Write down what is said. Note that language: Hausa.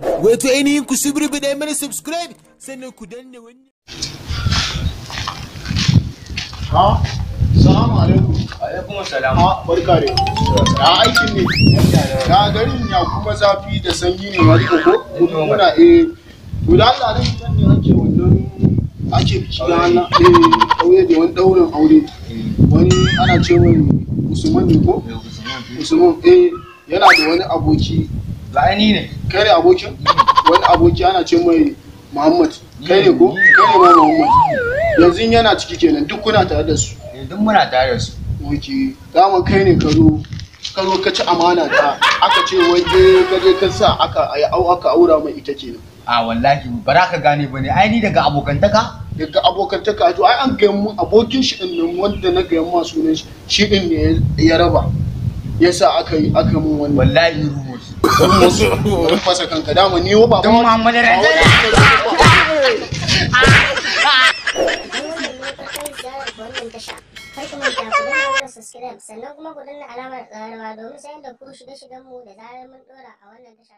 Wato ainihin ku subrubida mana subscribe sannan ku danna wannan. Ha? Salamu alaikum. Alaikum salam. Ha, barka dai. Ya aikin ne? Ya garin ya kuma zafi da sanyi ne ma duka ko? Muna eh. To da Allah nan gidan ne ake wannan ake biki da Allah. Eh, kauye da wani daurin aure. Wani ana ce mai Usman ne ko? Usman eh yana da wani aboki. Ba ni ne. Kai ne abokin? Wani aboki ana ce mai Muhammad. Kai ne ko? Kai ne ma Muhammad. Yanzu yana ciki kenan duk kuna tare da su. Duk muna tare da su. Oke, dama kai ne ka zo ka zo ka ci amana ta aka ce wai eh ka je ka sa aka ai au aka aura mai ita kenan. A wallahi ba za ka gane ba ne. Ai ni daga abokantaka. Daga abokantaka to ai an ga mun abokin shi din nan wanda na ga ma sunan shi shi din ne ya raba. Yasa aka yi aka mun wannan. Wallahi rumus. Bari fasa kanka dama ni wa ba Don Muhammadu Wannan tasha. Kar ku manta ku danna mana subscribe sannan kuma ku danna alamar ƙararrawa domin sanar da ku shirye-shiryenmu da zarar mun ɗora a wannan tasha.